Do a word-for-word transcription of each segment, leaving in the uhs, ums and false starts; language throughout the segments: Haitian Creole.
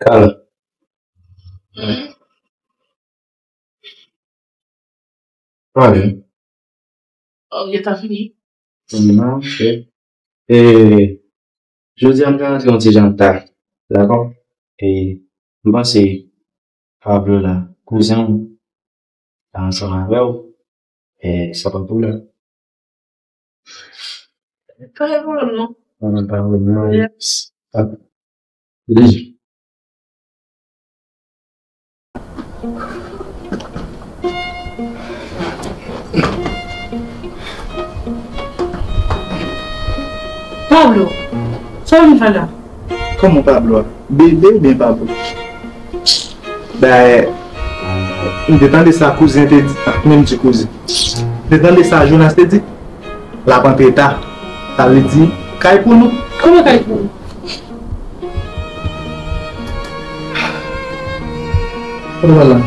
Alò. Pale. Oh, gentan fini? Non, chè. E, jodi a, m te rantre yon ti jan ta. Dakò? E, m panse Pablo la, kouzen w, la ansanm avè w. E, sa pa pwoblèm. Pa gen pwoblèm, non. Non, pa pwoblèm, non. Yes. Ah. Deja. Pablo, sa w vin fè la? Kòman Pablo a? Bebe oubyen Pablo? Dayè, m te tande sa kouzen te di, ah, menm ti kouzen. M te tande sa Jonas te di, l ap antre ta. Sa vle di, kay pou nou. Kòman kay pou nou? Kote w al la?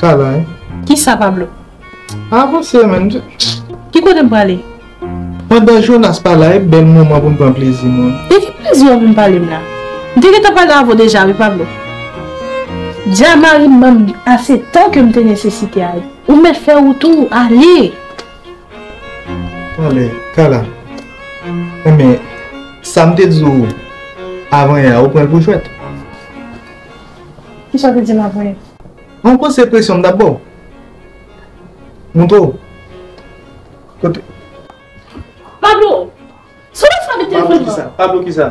Kay la, wi. Kisa, Pablo? Avanse, menm. Ki kote m prale? Pandan Jonas pa la, e bèl moman pou n pran plezi nou an. De ki plezi w ap vin pale m la? M te gentan pale avè w deja, wi, Pablo. Dja mari m ban m ase tan ke m te nesesite a. Ou mèt fè wout ou, ale. Talè, Kala. Enben, sa m te di w avan yè a, ou pran l pou jwèt. Kisa w te di m avan yè? Ou panse presyon m t ap ba w? Montre w. Kote? Pablo! Sa w pral fè avèk telefòn nan? Pablo kisa? Pablo kisa?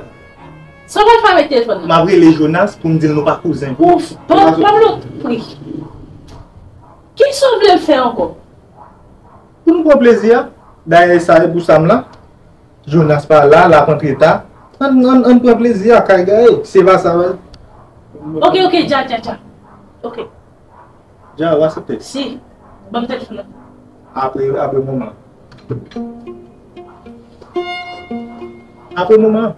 Sa w pral fè avèk telefòn nan? M ap rele Jonas pou m di l nou pa kouzen. Ouf, Pa-, Pablo, pri. Kisa w vle m fè ankò? Pou nou pran plezi a. Dayè, sa e pou sa m la. Jonas pa la, l ap antre ta. Ann, ann, ann pran plezi a, kay gaye. Se pa sa, wè. Ok, ok, dja, dja, dja. Ok. Dja, w aksepte? Si. Ban m telefòn nan. Apre, apre moman. Apre moman.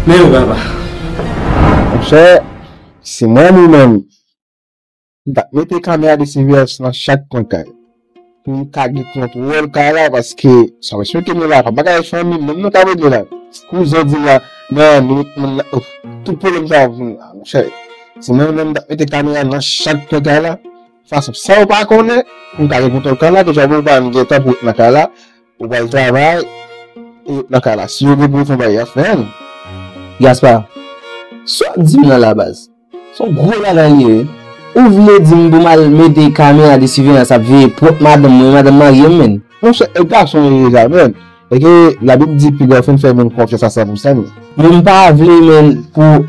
Men yo, papa. Monchè, si mwen, mwen menm, m t ap mete kamera de siveyans nan chak kwen kay. Pou m ka gen kontwòl kay la, paske sa w esplike nou la, pa bagay fanmi m, menm nou ka rele la. Kouzen di la, men, nou met moun la, ouf, tout pwoblèm sa yo vin la, monchè. Si mwen menm, m t ap mete kamera nan chak kwen kay la, fason, san yo pa konnen, pou m ka gen kontwòl kay la, ke jan pou m pa m gen tan pou ret nan kay la, ou pral travay, e nan kay la, si yo gen pou yo fè bagay, y ap fè l. Gaspard, sa w ap di m nan la baz? Se yon gwo bagay li ye, wi. Ou vle di m pou m al mete kamera de siveyans ap veye pwòp madanm mwen, madanm marye m, menn? Monchè, e gason li ye deja, menn. E ke Labib di, piga w fin fè moun konfyans a san pou san, menn. Men m pa vle, menn, pou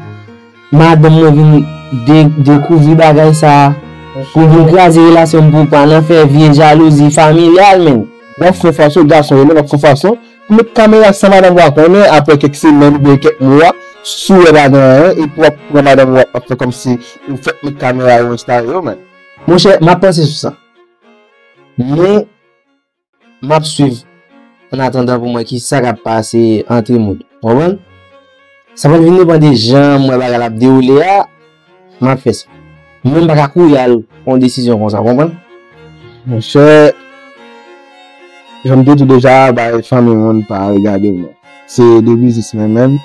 madanm mwen vin de-, dekouvri bagay sa a, pou vin kraze relasyon m, pou pa nan fè vye jalouzi familyal, menn. W ap fè fason, gason yo, w ap fè fason, pou met kamera san madanm ou a konnen, apre kèk semèn oubyen kèk mwa, si w wè pa gen anyen, epi w ap pran madanm ou a, w ap fè kòmsi ou fèk met kamera yo enstale yo, menn. Monchè, m ap panse sou sa. Men, m ap swiv annatandan pou m wè kisa k ap pase antre moun. Ou konprann? Sa pral vin depann de jan m wè bagay la ap dewoule a, m ap fè sa. Men m pa ka kouri al pran yon desizyon konsa, ou konprann? Monchè, jan m te di w deja, bagay fanmi moun pa regade w non. Se de biznismen menm.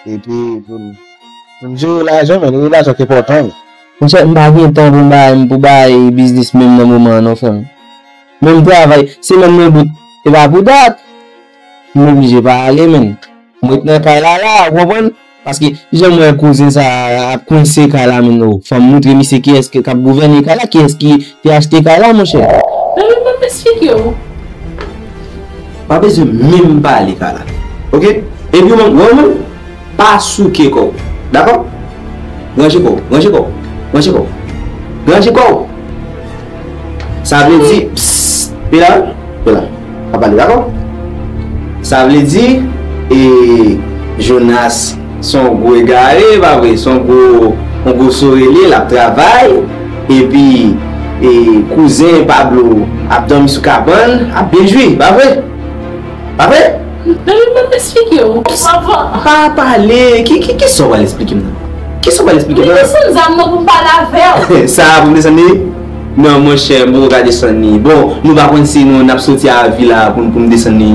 Epi, pou m, pou m jere lajan, men, e lajan ki enpòtan, wi. Monchè, m pa gen tan pou m bay, pou bay biznis menm nan moman an non, frè m. Menm travay, semèn mwen bout, E pa pou dat. M oblije pa ale, menn. M ret nan kay la, la, ou konprann? Paske, jan m wè kouzen sa a ap kwense kay la, menn, o, fò m moutre misye kiyès ki, k ap gouvène kay la, kiyès ki te achte kay la, monchè. Nan men m ap esplike w. Pa bezwen menm pale, Kala. Oke? Epi ou menm, ou menm, pa souke kò w. Dakò? Ranje kò w, ranje kò w, ranje kò w. Ranje kò w. Sa vle di, psst, pe la, pe la. Pa pale, dakò? Sa vle di, e, Jonas, se yon gwo egare, pa vre? Se yon gwo, yon gwo sorelye, l ap travay, epi, e, kouzen Pablo ap dòmi sou kabann, ap byen jwi, pa vre? Pa vre? Baby, ban m esplike w. Avan. Pa pale. Ki, ki, ki sa w pral esplike m nan? Ki sa w pral esplike m nan? Li desann zam nan pou m pale avè w. Sa a pou m desann li? Non, monchè, m poko ka desann li. Bon, nou pa konn si nou, n ap soti a vi la pou, pou m desann li.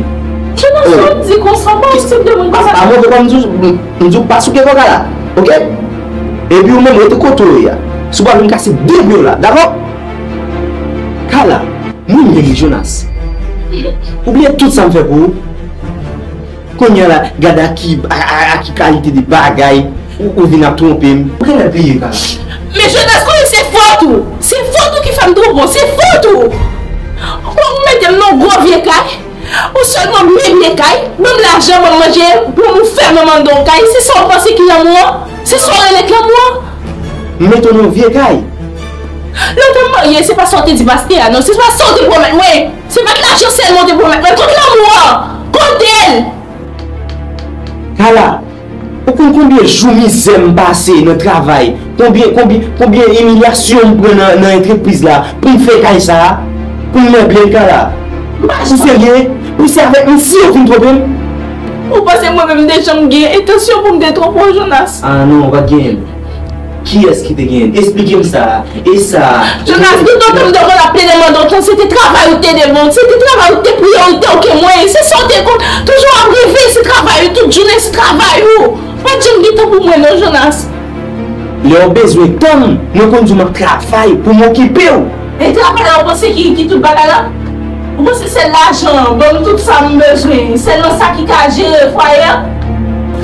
Jonas, sa w di konsa, pa yon tip de moun konsa. Pa move kòm m di w, m di w pa souke kò Kala, oke? Epi ou menm, rete kote w ye a. Si w pa vin kase de pye w la, dakò? Kala, mwen menm, Jonas. Ou bliye tout sa m fè pou ou? Kounye a la, gade a ki, a, a, a ki kalite de bagay ou, ou vin ap twonpe m. Ou genlè bliye, Kala. Men Jonas, konnen se fòt ou. Se fòt ou ki fè m twonpe w. Se fòt ou. Ou, ou mete m nan gwo vye kay. Ou sèlman meble kay. Ban m lajan, ban m manje. Ban m ou fèmen m anndan yon kay. Se sa w panse ki lanmou an? Se sa w rele k lanmou an? M mete w nan yon vye kay. Lè w te marye, se pa sa w te di pastè a, non. Se pa sa w te pwomèt mwen. Se pa t lajan sèlman w te pwomèt mwen. Kote lanmou an? Kote l? Kala, ou konn konbyen jou mizè m pase nan travay? Konbyen, konbyen, konbyen imilyasyon m pran nan, nan antrepriz la pou m fè kay sa a? Pou m meble l, Kala? Ou serye? Ou se avèk misye ou vin twonpe m? Ou panse mwen menm m te janm gen entansyon pou m te twonpe w, Jonas? Ah non, ou pa t genyen l. Kiyès ki te genyen l? Esplike m sa. E sa. Jonas, gen tan w te mande w, w ap plede mande w, se te travay ou te devan, se te travay ou te priyorite w ke mwen. Se sa w te konn toujou ap reve, se travay ou tout jounen, se travay ou. Pa t janm gen tan pou mwen non, Jonas. Lè w bezwen tan m, mwen konn di w m ap travay pou m okipe w. E travay la, ou panse ki, ki tout bagay la? Ou panse sèl lajan an, ban m tout sa m bezwen, sèlman sa ki ka jere fwaye a?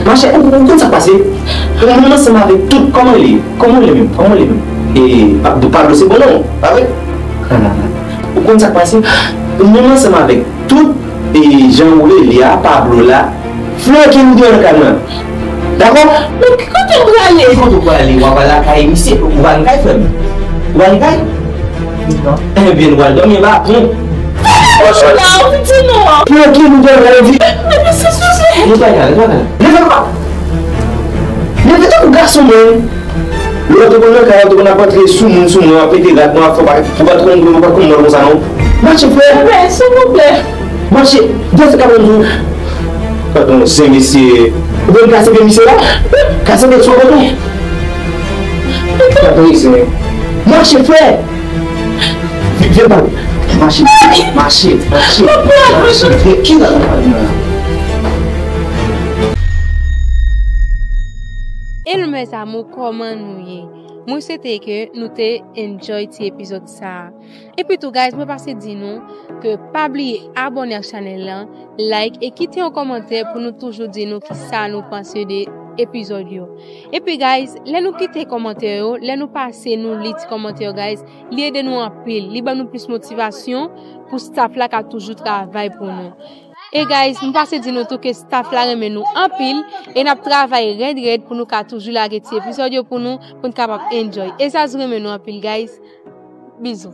Machè, ou, ou konn sa k pase? Ou menm ansanm avèk tout, kòman li ye? Kòman li ye menm? Kòman li ye menm? E, Pa-, Pablo se bon non, pa vre? Ou konn sa k pase? Ou menm ansanm avèk tout, e, jan ou rele a, Pablo la, flanke m deyò nan kay mwen. Dakò? Men ki kote m prale? Ki kote w prale? W ap al lakay misye, ou pa gen kay, frè m? Ou pa gen kay? Non. Ebyen, nou pral dòmi anba pon. Fè yon jou la, ou di non. Flanke m deyò nan kay, ou di. Men, men, se, se, se. Netwaye kay la, netwaye kay la. Leve, papa. Leve tankou gason, mwen. Lè w te konn nan kay la, w te konn ap antre sou moun, sou moun, w ap pete rad, mwen ap fè w pa, ou pa t konn, ou pa t konn mwen konsa, non. Mache, frè. Frè, silvouplè. Mache, dèyè se ka pran tou. Gad yon zen mesye. Ou konn kase pye misye la? Kase pye sou poto. Gad yon zen. Mache, frè. Vin, vin pa. Mache, mache, mache, mache. Vin, ki la, la, la. Hello mes amours, kòman nou ye? Mwen swete ke nou te enjoy ti epizòd sa a. Epi tou, guys, mwen pase di nou ke pa bliye abòne ak chanèl lan, like e kite yon kòmantè pou nou toujou di nou kisa nou panse de epizòd yo. Epi, guys, lè nou kite kòmantè yo, lè nou pase nou li ti kòmantè yo, guys, li ede nou anpil. Li ban nou plis motivasyon pou staff la ka toujou travay pou nou. E guys, m pase di nou tou ke staff la renmen nou anpil e n ap travay rèd rèd pou nou ka toujou lage ti epizòd yo pou nou, pou n kapab enjoy. E Zaz renmen nou anpil, guys. Bizou.